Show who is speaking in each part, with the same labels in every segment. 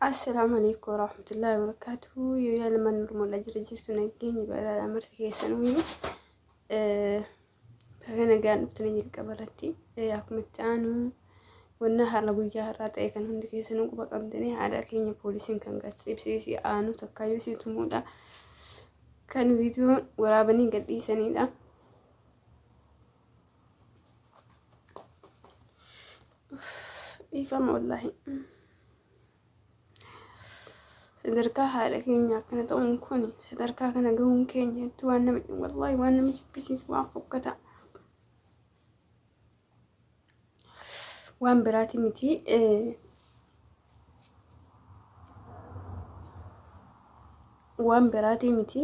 Speaker 1: Assalaamu alaikum warahmatullahi wabarakatuh. Yoo yaalaman normaala jira jirtu nageenyi badhaadha marti keessanuu baga nagaan dhuftanii jalqaba irratti akkuma itti aanu wanna haala guyyaa har'aa ta'e kan hundi keessanuu quba qabdanii haadha keenya poolisiin kan ibsiisii aanu takkaayyuu sii tumuudha kan viidiyoo waraabanii gadhiisanidha. Dhiifama wallaahi. Sadarkaa haadha keenya akkana ta'uun kun sadarkaa kana gahuun keenya hedduu waan nama wallaahi waan nama jibbisiisu waan fokkataa. Waan biraati miti. Waan biraatii miti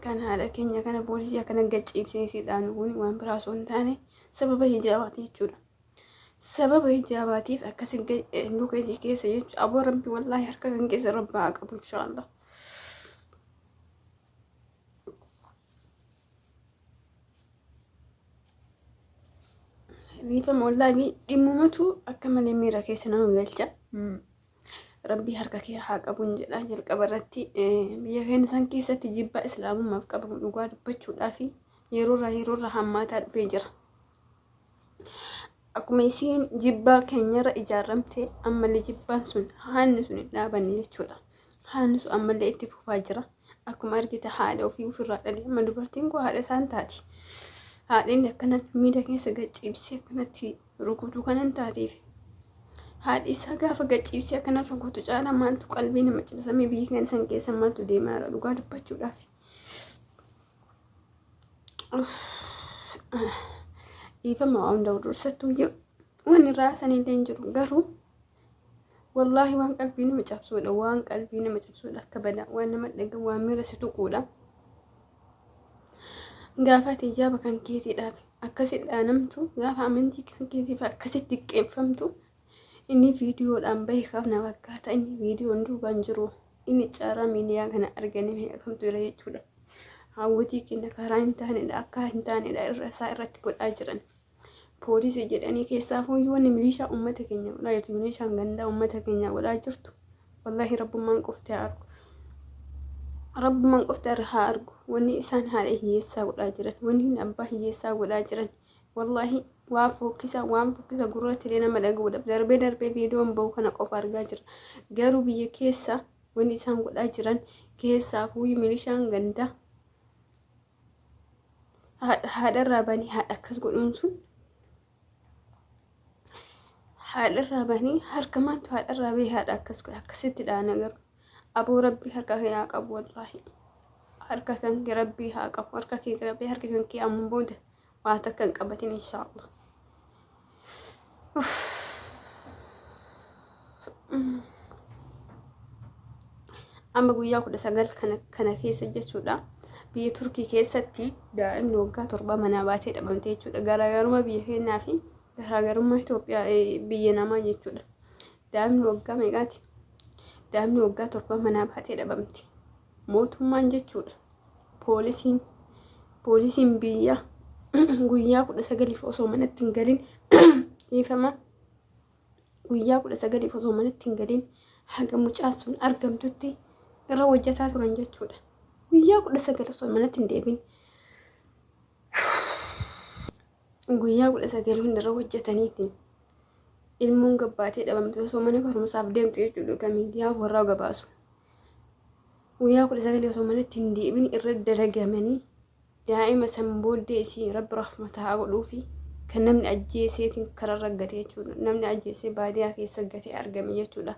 Speaker 1: kan haadha keenya kana poolisii akkana gacciibsiisiidhaan kun waan biraa osoo hin taane sababa hijaabaati jechuudha. Sababa hijaabaatiif akkasi luka isii keessa jechuudha. Aboo rabbi wallaahi harka kan keessa rabbi haa qabu inshaallah. Dhiifama wallaahi dhimmumatu akka malee miira keessa nama galcha. Rabbii harka kee haa qabuun jedha jalqaba irratti biyya keenya san keessatti jibbaa islaamummaaf qabamu dhugaa dubbachuudhaa fi yeroorraa yeroorraa hammaataa dhufee jira. Akkuma isiin jibbaa keenyarra ijaarramte ammallee jibbaan sun haanni sun hin dhaabanne jechuudha. Haanni sun ammallee itti fufaa jira. Akkuma argite haadha ofii ofirraa dhale amma dubartiin kun haadha isaan taati. Haadha akkanatti miila keessa gad ciibsee akkanatti rukutuu kanan taateef. Haadhi isaa gaafa gad ciibsee akkana rukutu caala maaltu qalbii nama cimsamee biyya keenya san keessa maaltu deemaa jira dhugaa dubbachuudhaaf. Dhiifama waa hunda dursattuu iyyuu waan irraa sanillee hin jiru garuu wallaahi waan qalbii nama cabsuudha waan qalbii nama cabsuudha akka badaa waan nama dhaga waan miira si tuquudha. Gaafa ati ijaaba kan keetiidhaaf akkasitti dhaanamtu gaafa amantii kan keetiif akkasitti xiqqeeffamtu inni viidiyoodhaan bahe kana fakkaata inni viidiyoon duubaan jiru inni carraa miidiyaa kana arganii meeqa kamtu jira jechuudha. Hawwatii keenya karaa hin taanedha akka hin taanedha irra isaa irratti godhaa jiran. Poolisii jedhanii keessaa fuuyyuu wanni milishaa uummata keenya godhaa jirtu milishaan gandaa uummata keenya godhaa jirtu wallaahi rabbummaan qofti haa argu. Rabbummaan qofti haa argu wanni isaan haadha hiyyeessaa godhaa jiran wanni abbaa hiyyeessaa godhaa jiran wallaahi waan fokkisa waan fokkisa gurratti illee nama dhaga'uudhaaf darbee darbee viidiyoon bahu kana qofa argaa jira. Garuu biyya keessa wanni isaan godhaa jiran keessaa fuuyyuu milishaan gandaa haadharraa banii haadha akkas godhuun sun haadharraa banii harka maaltu haadharraa bahee haadha akkas godha akkasitti dhaana garuu aboo rabbi harka kee haa qabu wallaahi harka kan kee rabbii haa qabu harka kee qabee harka kan kee amma booda waa takka hin qabatin inshaallah. Amma guyyaa 19 kana keessa jechuudha. Biyya Turkii keessatti daa'imni waggaa 7 manaa baatee dhabamte jechuudha. Garaagarummaa biyya keenyaa fi garaagarummaa Itoophiyaa biyya namaa jechuudha. Daa'imni waggaa meeqaati? Daa'imni waggaa 7 manaa baatee dhabamte. Mootummaan jechuudha. Poolisiin biyya guyyaa 19f osoo manatti hin galin dhiifama. Guyyaa 19f osoo manatti hin galin haga mucaan sun argamtutti irra hojjetaa turan jechuudha. Guyyaa 19 osoo manatti hin deebin. Guyyaa 19 hunda irra hojjetaniitiin ilmoon gabbaatee dhabamte osoo mana barumsaaf deemtu jechuudha kan miidiyaa warraa gabaasu. Guyyaa 19 osoo manatti hin deebin irra dalagamanii daa'ima san booddee isii rabbi rahmata haa godhuufi kan namni ajjeeseetiin kararra gate jechuudha. Namni ajjeesee baadiyaa keessa gate argame jechuudha.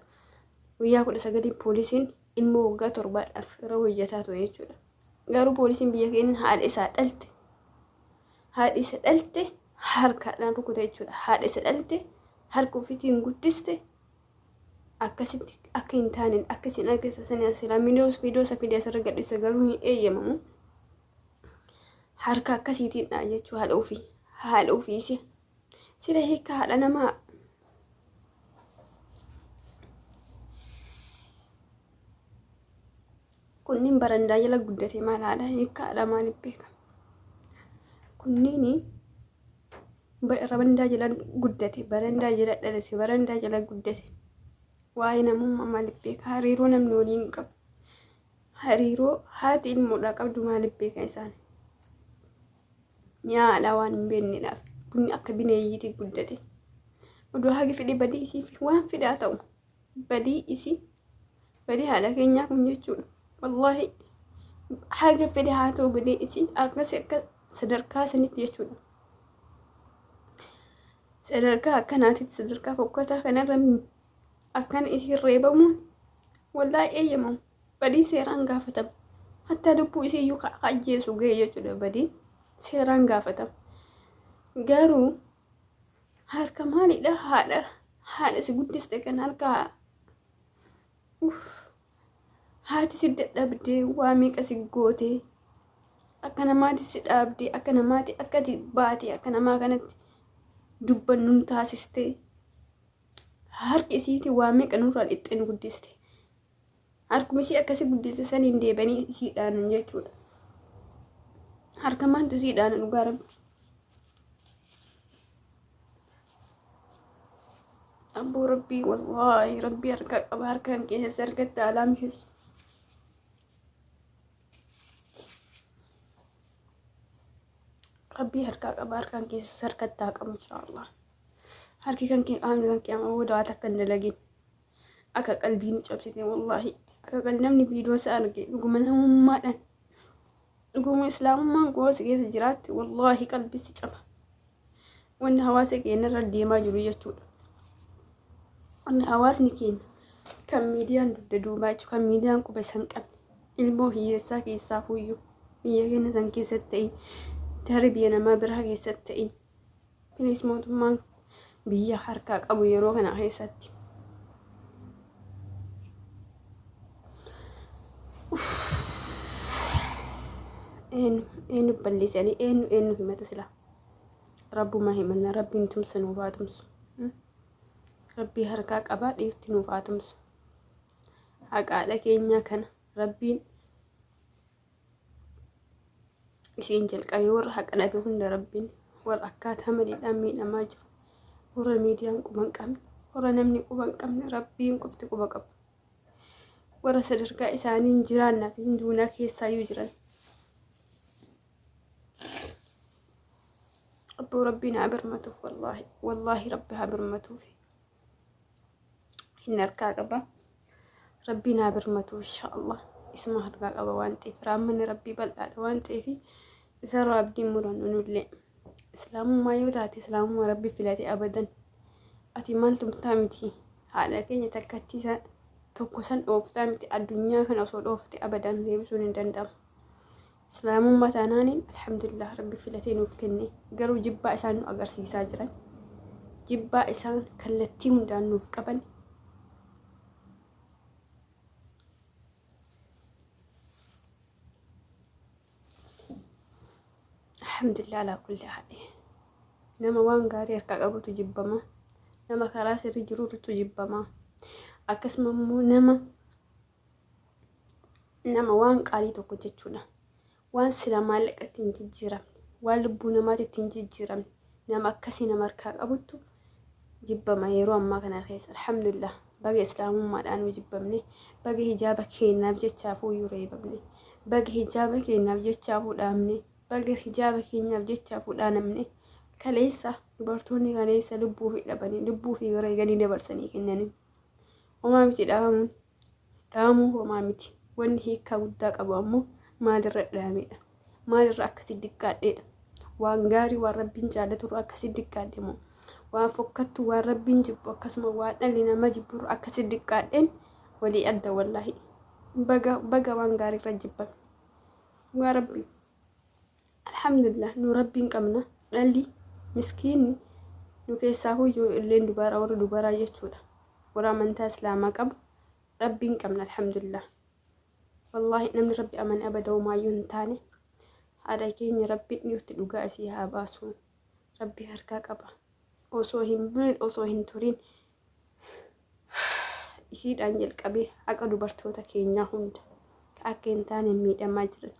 Speaker 1: Guyyaa 19 poolisiin ilmoo waggaa 7dhaaf irra hojjetaa ture jechuudha. Garuu poolisiin biyya keenya haadha isaa dhalte haadhi isa dhalte harkaadhaan rukute jechuudha. Haadha isa dhalte harka ofiitiin guddiste akkasitti akka hin taane akka isin argisiisan silaa viidiyoo viidiyoo isa fidee asirra gadhiisa garuu hin eeyyamamu. Harka akkasiitiin dha jechuu haadha ofii haadha ofiisi sila hiika haadha namaa kunniin barandaa jala guddate maal haadha hiika haadha maaliif beeka kunniin barandaa jala guddate barandaa jala dhalate barandaa jala guddate. Waa'ee namummaa maaliif beeka? Hariiroo namni waliin qabu, hariiroo haati ilmoodhaa qabdu maaliif beeka isaan? Mi'aadhaa waan hin beekneedhaaf bunni akka bineeyyiitii guddate. Odoo hagi fedhe badii isii fi waan fedhaa ta'u badii isii badii haadha keenyaa kun jechuudha. Wallaahi haga fedhe haa ta'u badii isii akkas akka sadarkaa sanitti jechuudha. Sadarkaa akkanaatitti sadarkaa fokkataa kanarra akkana isiin reebamuun wallaahi eeyyamamu. Badiin seeraan gaafatama. Hattaa lubbuu isii iyyuu ka ajjeesu ga'e jechuudha badiin seeraan gaafatama. Garuu harka maalidha haadha haadha si guddiste kan harka haati si dadhabdee waa meeqa si gootee akka namaati si dhaabdee akka namaati akka ati baatee akka namaa kanatti dubbannuun taasistee harki isiitii waa meeqa nurraa dhixxee nu guddiste. Harkuma isii akkasi guddiste saniin deebanii isii dhaanan jechuudha. Harka maantu isii dhaanan dhugaa rabbi. Abboo rabbii wallaahi rabbii harka qaba harkaan keessa harkatti alaam keessa. Rabbii harkaa qaba harkaan keessa harkatti haa qabu inshaallah. Harki kan kee qaamni kan kee amma booda waa takka hin dalagin. Akka qalbii nu cabsite wallaahi. Akka qalbii namni viidiyoo isaa arge dhuguma namummaadhaan dhuguma islaamummaan koo si keessa jiraatte wallaahi qalbii si caba. Wanni hawaasa keenya irra deemaa jiru jechuudha. Wanni hawaasni keenya kan miidiyaan dugda duubaa jechuudha kan miidiyaan quba isa hin qabne ilmoo hiyyeessaa keessaa fuuyyuu biyya keenya san keessatti ta'e tarii biyya namaa biraa keessatti ta'e Please mootummaan biyya harkaa qabu yeroo kana keessatti. Eenyu eenyu balleessanii eenyu eenyu himata sila. Rabbuma himanna rabbiin tumsa nuuf haa tumsu. Rabbii harkaa qabaa dhiifti nuuf haa tumsu. Haqaadha keenyaa kana rabbiin isiin jalqabee warra haqa dhabe hunda rabbiin warra akkaataa maleedhaan miidhamaa jiru warra miidiyaan quba hin qabne warra namni quba hin qabne rabbiin qofti quba qabu warra sadarkaa isaanii hin jiraannaa fi hin duunaa keessaayyuu jiran abboo rabbiin haa birmatuuf wallaahi wallaahi rabbi haa birmatuuf hin harkaa qaba. Rabbiin haa birmatu inshaallah. Isuma harkaa qaba waan ta'eef raammanni rabbii bal'aadha waan ta'eef isarraa abdiin murannu nullee. Islaamummaa yoo taate islaamummaa rabbi filate abadan. Ati maal tumtaa miti haadha keenya takkatti isa tokko san dhooftaa miti addunyaa kana osoo dhoofte abadan deebisuun hin danda'amu. Islaamummaa taanaaniin alhamdulillah rabbi filatee nuuf kenne garuu jibbaa isaan nu agarsiisaa jiran jibbaa isaan kallattii hundaan nuuf qaban alhamdulillah alaa kulli haal nama waan gaarii harkaa qabutu jibbama nama karaa sirrii jirutu jibbama akkasuma immoo nama nama waan qaalii tokko jechuudha. Waan sila maallaqatti hin jijjiiramne, waan lubbuu namaatti hin jijjiiramne, nama akkasii nama harkaa qabuttu jibbama yeroo ammaa kana keessa. Alhamdulillah baga islaamummaadhaan nu jibbamne, baga hijaaba keenyaaf jechaafuu iyyuu reebamne, baga hijaaba keenyaaf jechaafuu dhaamne, baga hijaaba keenyaaf jechaafuu dhaanamne. Kaleessa dubartoonni kaleessa lubbuu fi dhabanii lubbuu fi wareeganii dabarsanii kennanii. Homaa miti dhaamuun. Dhaamuu homaa miti. Wanni hiikkaa guddaa qabu ammoo maalirra dhaamedha. Maalirra akkasi diqqaadheedha. Waan gaarii waan rabbiin jaalaturra akkasi diqqaadhe moo waan fokkattu waan rabbiin jibbu akkasuma waan dhalli namaa jibburra akkasi diqqaadheen walii adda wallaahi. Baga baga waan gaariirra jibbame. Dhugaa rabbii. Alhamdulillah nu rabbiin qabna dhalli miskiinni nu keessaa huyyuu illeen dubara warra dubaraa jechuudha warra amantaa islaamaa qabu rabbiin qabna alhamdulillah wallaahi namni rabbi amane abada homaayyuu hin taane haadha keenya rabbiin dhiyootti dhugaa isii haa baasu rabbi harkaa qaba osoo hin bulin osoo hin turin isiidhaan jalqabee haqa dubartoota keenyaa hunda ka akka hin taane miidhamaa jiran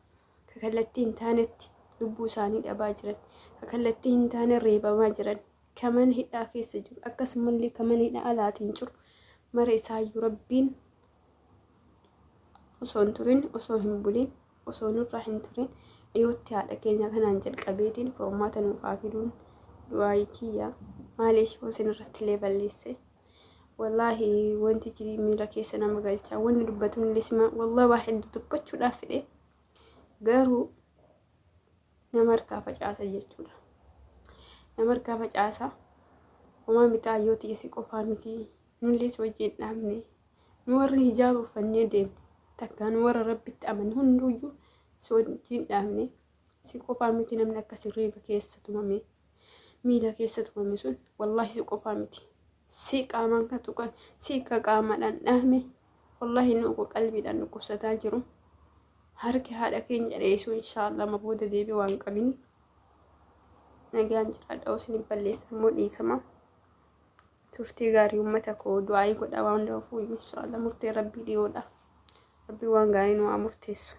Speaker 1: ka kallattii hin taanetti lubbuu isaanii dhabaa jiran ka kallattii hin taane reebamaa jiran ka mana hidhaa keessa jiru akkasumallee ka mana hidhaa alaatiin jiru Mara isaayyuu Rabbiin osoo hin turin, osoo hin bulin, osoo nurraa hin turin dhiyootti haadha keenya kanaan jalqabeetiin furmaata nuuf haa fiduun du'aayii kiyya. Maaliif yoo isin irratti illee balleesse? Wallaahi wantichi miira keessa nama galcha. Wanni dubbatuun illee sima wallaahi waa hedduu dubbachuudhaaf fedhe, garuu nama harkaa facaasa jechuudha. Nama harkaa facaasa. Homaa mitaa yoo ta'e si qofaa miti. Nullee si wajjin dhaabne. Nu warri hijaaba uffannee deemne, takkaan warra Rabbitti amane hunduuyyuu si wajjin dhaabne. Si qofaa miti namni akka sirriiba keessa tumame, miila keessa tumame sun, wallaahi si qofaa miti. Si qaamaan ka tuqan, si ka qaamaadhaan dhahame, wallaahi nu qalbiidhaan dhukkubsataa jiru. Harki haadha keenya dheessuu inshaallah ma booda deebii waan qabini. Nagaan jiraadha, isin balleessa immoo dhiifama. Turtii gaarii uummata koo, du'aayii godhaa waan hundaafuu. Inshaallah murtee Rabbii dhiyoodha. Rabbii waan gaarii nu haa murteessu.